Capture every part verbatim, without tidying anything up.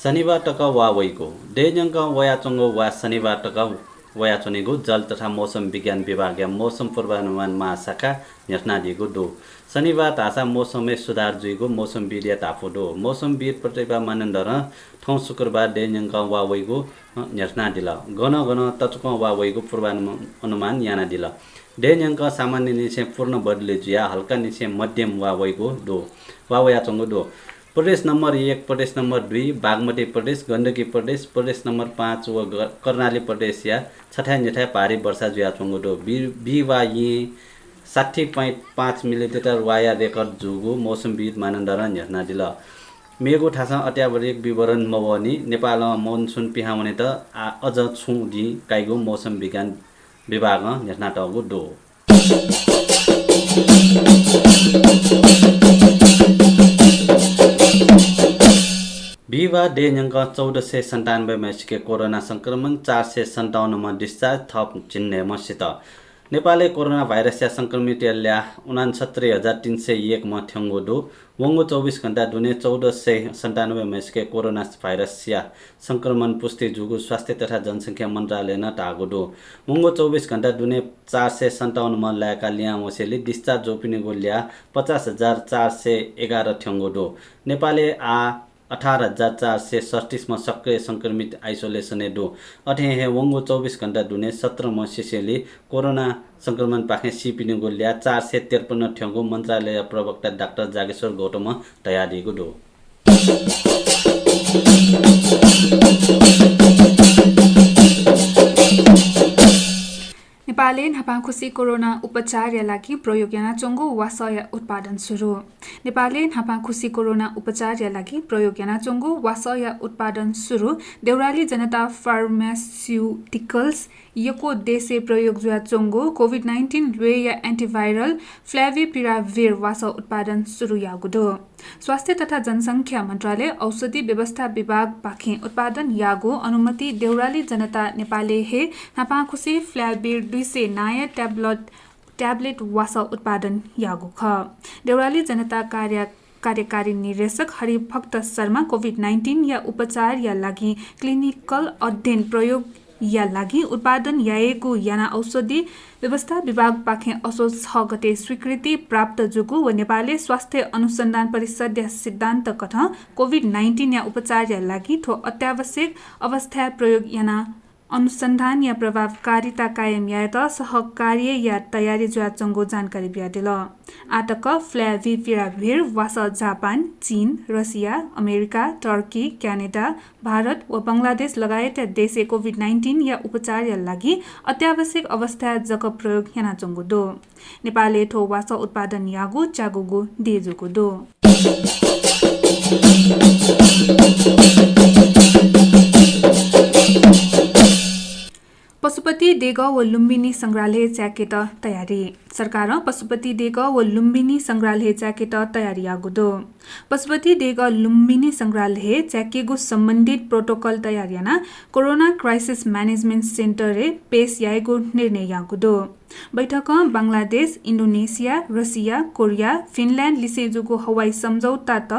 शनिबार तक वा वइगु। देय् न्यंकं वयाच्वंगु वा शनिबार तक वयाच्वनीगु जल तथा मौसम विज्ञान विभागया मौसम पूर्वानुमान महाशाखा न्ह्यथनादीगु दु। शनिबार धाःसा मौसमय् सुधार जुइगु मौसमविदया धापू दु। मौसमविद प्रतिभा मानन्धरं थौं शुक्रबार देय् न्यंकं वा वइगु, अ, न्ह्यथनादिल। गन गन तच्वकं वा वइगु पूर्वानुम-, अनुमान यानादिल। देय् न्यंकं सामान्यनिसें पूर्ण बदली जुयाः हल्कानिसें मध्यम वा वइगु दु, वा वयाच्वंगु दु। प्रदेश नम्बर एक, प्रदेश नम्बर दुई, बागमती प्रदेश, गण्डकी प्रदेश, प्रदेश नम्बर पाँच व ग-, कर्णाली प्रदेशया छथाय् निथाय् भारी वर्षा जुयाच्वंगु दु। बि-, बिहिबाः येँ साठी point पाँच मिलिलिटर वाया रेकर्ड जूगु मौसमविद मानन्धरं न्ह्यथनादिल। मेगु थासं अत्यावश्यक विवरण मवःनि। नेपालं मनसुन पिहां वनेत आ-, अझ छुं दिं काइगु मौसम विज्ञान विभागं न्ह्यथनातःगु दु। बिहिबाः देय् न्यंकं चौध सय सन्तानब्बे म्हय्सिके कोरोना संक्रमण, चार सय सन्ताउन्न म्ह discharge, थप झिंन्हय्म्ह सित। नेपालय् कोरोना भाइरसया संक्रमितया ल्याः उनान्सत्तरी हजार तीन सय एक म्ह थ्यंगु दु। वंगु चौबिस घण्टा दुने चौध सय सन्तानब्बे म्हय्सिके कोरोना भाइरसया संक्रमण पुष्टि जूगु स्वास्थ्य तथा जनसंख्या मन्त्रालयनं धाःगु दु। वंगु चौबिस घण्टा दुने चार सय सन्ताउन्न म्ह लाय्काः लिहां वसेंलि discharge जूपिनिगु ल्याः पचास हजार चार सय एघार थ्यंगु दु। नेपालय् आः अठार हजार चार सय सैँतिस म्ह सक्रिय संक्रमित isolation-य् दु। अथे हे वंगु चौबिस घण्टा दुने सत्र म्ह सिसेंलि कोरोना संक्रमणपाखें सीपिनिगु ल्याः चार सय त्रिपन्न थ्यंगु मन्त्रालय प्रवक्ता डाक्टर जागेश्वर गौतमं धयादीगु दु। नेपालय् न्हापांखुसी कोरोना उपचारया लागि प्रयोग यानाच्वंगु वासःया उत्पादन सुरु। नेपालय् न्हापांखुसी कोरोना उपचारया लागि प्रयोग यानाच्वंगु वासःया उत्पादन सुरु। देउराली जनता Pharmaceuticals यक्व देशय् प्रयोग जुयाच्वंगु COVID nineteen ल्वय्या antiviral Flavipiravir वासः उत्पादन सुरु याःगु दु। स्वास्थ्य तथा जनसंख्या मन्त्रालय औषधि व्यवस्था विभागपाखें उत्पादन याःगु अनुमति देउराली जनता नेपालय् हे न्हापांखुसी Flavir दुई सय नांया ट्याब्लेट, ट्याब्लेट वासः उत्पादन याःगु खः। देउराली जनता कार्य, कार्यकारी निर्देशक हरिभक्त शर्मा COVID nineteen या उपचारया लागि clinical अध्ययन प्रयोग या लागि उत्पादन यायेगु याना औषधि व्यवस्था विभागपाखें असोज छ गते स्वीकृति प्राप्त जूगु व नेपालय् स्वास्थ्य अनुसन्धान परिषद्या सिद्धान्त कथं COVID nineteen या उपचारया लागि थ्व अत्यावश्यक अवस्थाय् प्रयोग याना अनुसन्धानया प्रभावकारिता कायम यायेत सहकार्यया तयारी जुयाच्वंगु जानकारी बियादिल। आःतक Flavipiravir वासः जापान, चीन, रसिया, अमेरिका, टर्की, क्यानाडा, भारत व बंगलादेश लगायतया देशय् COVID nineteen या उपचारया लागि अत्यावश्यक अवस्थाय् जक प्रयोग यानाच्वंगु दु। नेपालय् थ्व वासः उत्पादन याःगु च्यागूगु देय् जूगु दु। पशुपति देगः व लुम्बिनी संग्रहालय च्याकेत तयारी। सरकारं पशुपति देगः व लुम्बिनी संग्रहालय च्याकेत तयारी याःगु दु। पशुपति देगः लुम्बिनी संग्रहालय च्याकेगु सम्बन्धित protocol तयार यानाः Corona Crisis Management Centre-य् पेश यायेगु निर्णय याःगु दु। बैठकं बंगलादेश, इन्डोनेसिया, रसिया, कोरिया, फिनल्याण्ड लिसें जूगु हवाई सम्झौतात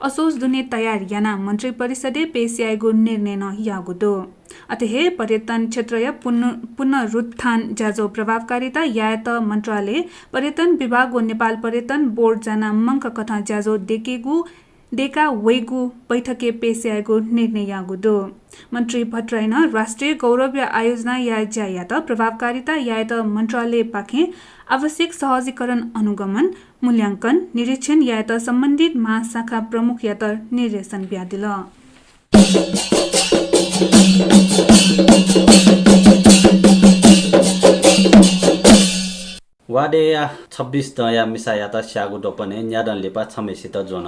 असोज दुने तयार यानाः मन्त्रिपरिषदय् पेश यायेगु निर्णय नं याःगु दु। अथे हे पर्यटन क्षेत्रया पुन-, पुनरुत्थान ज्याझ्वः प्रभावकारिता यायेत मन्त्रालय, पर्यटन विभाग व नेपाल पर्यटन बोर्ड जानाः मंकाः कथं ज्याझ्वः दयेकेगु, दयेका वइगु बैठकय् पेश यायेगु निर्णय याःगु दु। मन्त्री भट्टराईं राष्ट्रिय गौरवया आयोजनाया ज्यायात प्रभावकारिता यायेत मन्त्रालयपाखें आवश्यक सहजीकरण, अनुगमन, मूल्यांकन, निरीक्षण यायेत सम्बन्धित महाशाखा प्रमुखयात निर्देशन बियादिल। वादेया छब्बिस दँया मिसायात स्याःगु द्वपनय् न्यादँ लिपा छम्हेसित ज्वन।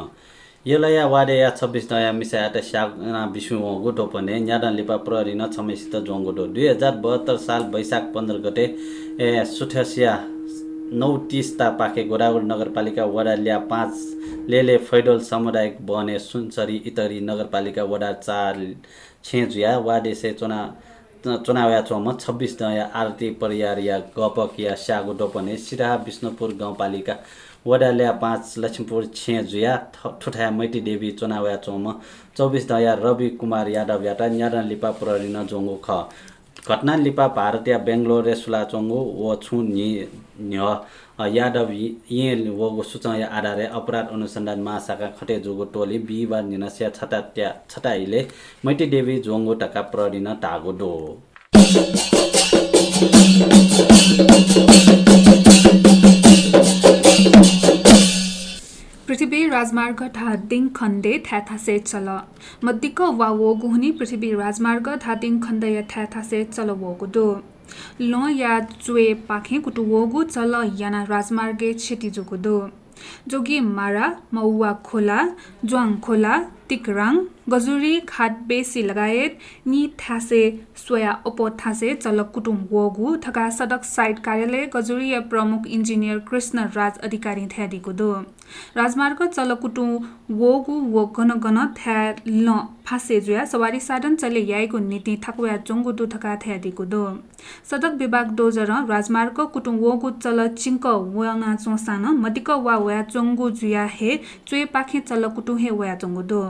यलया वादेया छब्बिस दँया मिसायात स्यानाबिस्युं वंगु द्वपनय् न्यादँ लिपा प्रहरीं छम्हेसित ज्वंगु दु। दुई हजार बहत्तर साल वैशाख पन्ध्र गते, ए, सुथसिया नौ तीसतापाखे गोदावरी नगरपालिका वडा ल्याः पाँच लेले फैदोल सामुदायिक वनय् सुनसरी इतरी नगरपालिका वडा चार छेँ जुयाः वादेसय् च्वना च्वना वयाच्वंम्ह छब्बिस दँया आरती परियारया गपकिया स्याःगु द्वपनय् सिराहा विष्णुपुर गाउँपालिका वडा ल्याः पाँच लक्ष्मीपुर छेँ जुयाः थ-, थुथाय् मैती देवी च्वना वयाच्वंम्ह चौबिस दँया रवि कुमार यादवयात न्यादँ लिपा प्रहरीनं ज्वंगु खः। घटना लिपा भारतया बेंगलोरय् सुलाच्वंगु व छुं न्हि-, न्ह्यः, अ, यादव इ-, येँ वःगु सूचंया आधारय् अपराध अनुसन्धान महाशाखा खटे जूगु टोली बिहिबार न्हिनसिया छता त्या-, छता इलय् मैती देवी ज्वंगु धकाः प्रहरीनं धाःगु दु। पृथ्वी राजमार्ग धादिङ खण्डय् थाय् थासय् चल। मदिक्क वा वःगु हुनिं पृथ्वी राजमार्ग धादिङ खण्डया थाय् थासय् चल वःगु दु। लँया च्वय्‌पाखें कुतुं वःगु चल यानाः राजमार्गय् क्षति जूगु दु। जोगीमारा, मौवा खोला, ज्वाङ खोला, तिकराङ, गजुरी घाट बेसी लगायत निथासय् स्वयाः अप्वः थासय् चल कुतुं वःगु धकाः सडक साइड कार्यालय गजुरीया प्रमुख इन्जिनियर कृष्ण राज अधिकारीं धयादीगु दु। राजमार्ग चल कुतुं वःगु व गन गन थाय् लँ फासे जुयाः सवारी साधन चले यायेगु निंतिं थाकुया च्वंगु दु धकाः धयादीगु दु। सडक विभाग डोजरं राजमार्ग कुतुं वःगु चल चिंक वनाच्वंसां नं मदिक्क वा वयाच्वंगु जुयाः हे च्वय्‌पाखें चल कुतुं हे वयाच्वंगु दु।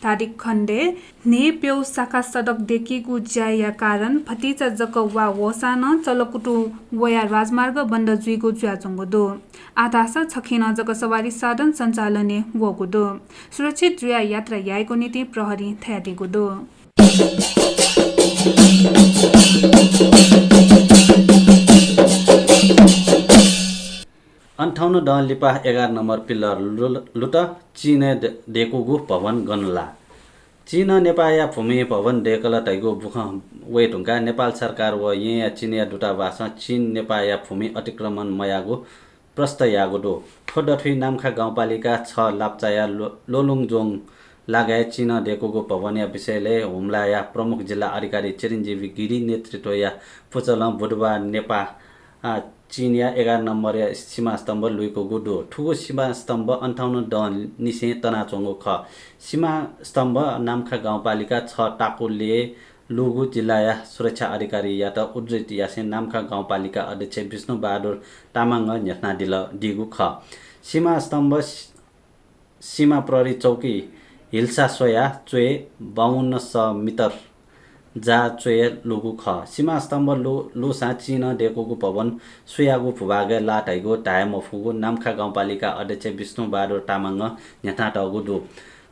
धादिङ खण्डय् न्हय्‌प्यौ शाखा सडक दय्‌केगु ज्याया कारण भतिचा जक वा वःसां नं चल कुतुं वयाः राजमार्ग बन्द जुइगु जुयाच्वंगु दु। आः धाःसा छखेँ नं जक सवारी साधन सञ्चालनय् वःगु दु। सुरक्षित जुयाः यात्रा यायेगु निंतिं प्रहरीं धयादीगु दु। अन्ठाउन्न दँ लिपा एघार नम्बर पिल्लर लु-, लुत। चीनय् दे-, दय्‌कूगु भवन गन ला? चीनं नेपाःया भूमि भवन दय्‌कल धइगु बुखँ वये धुंकाः नेपाल सरकार व येँया चीनया दूतावासं चीन नेपाःया भूमि अतिक्रमण मयाःगु प्रष्ट याःगु दु। थ्व दथुइ नाम्खा गाउँपालिका छ लाप्चाया लो-, लोलुङजोङ लागाय् चीनं दय्‌कूगु भवनया विषयलय् हुम्लाया प्रमुख जिल्ला अधिकारी चिरञ्जीवी गिरी नेतृत्वया पुचलं बुधबार नेपाः, आ, चीनया एघार नम्बरया सीमास्तम्भ लुइकूगु दु। थुगु सीमास्तम्भ अन्ठाउन्न दँ निसें तनाच्वंगु खः। सीमास्तम्भ नाम्खा गाउँपालिका छ ताकुले लूगु जिल्लाया सुरक्षा अधिकारीयात उद्धृत यासें नाम्खा गाउँपालिका अध्यक्ष विष्णुबहादुर तामाङं न्ह्यथनादिल, दीगु खः। सीमास्तम्भ सि-, सीमा प्रहरी चौकी हिल्सा स्वयाः च्वय् बाउन्न सय मिटर जाः च्वय् लूगु खः। सीमास्तम्भ लु-, लूसां चीनं दय्‌कूगु भवन सुयागु भूभागय् ला धइगु धाये मफुगु नाम्खा गाउँपालिका अध्यक्ष विष्णुबहादुर तामाङं न्ह्यथनातःगु दु।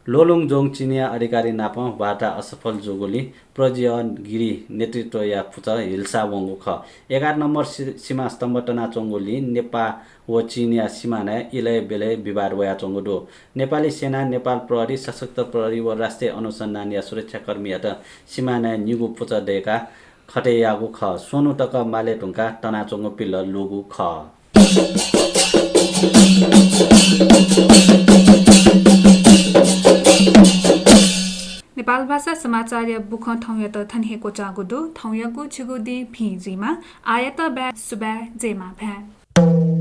लोलुङजोङ चीनया अधिकारी नाप वार्ता असफल जूगुलिं प्रजिअ गिरी नेतृत्वया पुचः हिल्सा वंगु खः। एघार नम्बर सि-, सीमास्तम्भ तनाच्वंगुलिं नेपाः व चीनया सिमानाय् इलय् ब्यलय् विवाद वयाच्वंगु दु। नेपाली सेना, नेपाल प्रहरी, सशस्त्र प्रहरी व राष्ट्रिय अनुसन्धानया सुरक्षाकर्मीयात सिमानाय् निगू पुचः दय्‌काः खटे याःगु खः। स्वन्हु तक माले धुंकाः तनाच्वंगु पिल्लर लूगु खः। नेपाल भाषा समाचारया बुखँ थौंयात थन हे क्वचाःगु दु। थौंयागु छिगु दिं भिं जुइमा। आःयात बाय् सुभाय्, जय मांभाय्।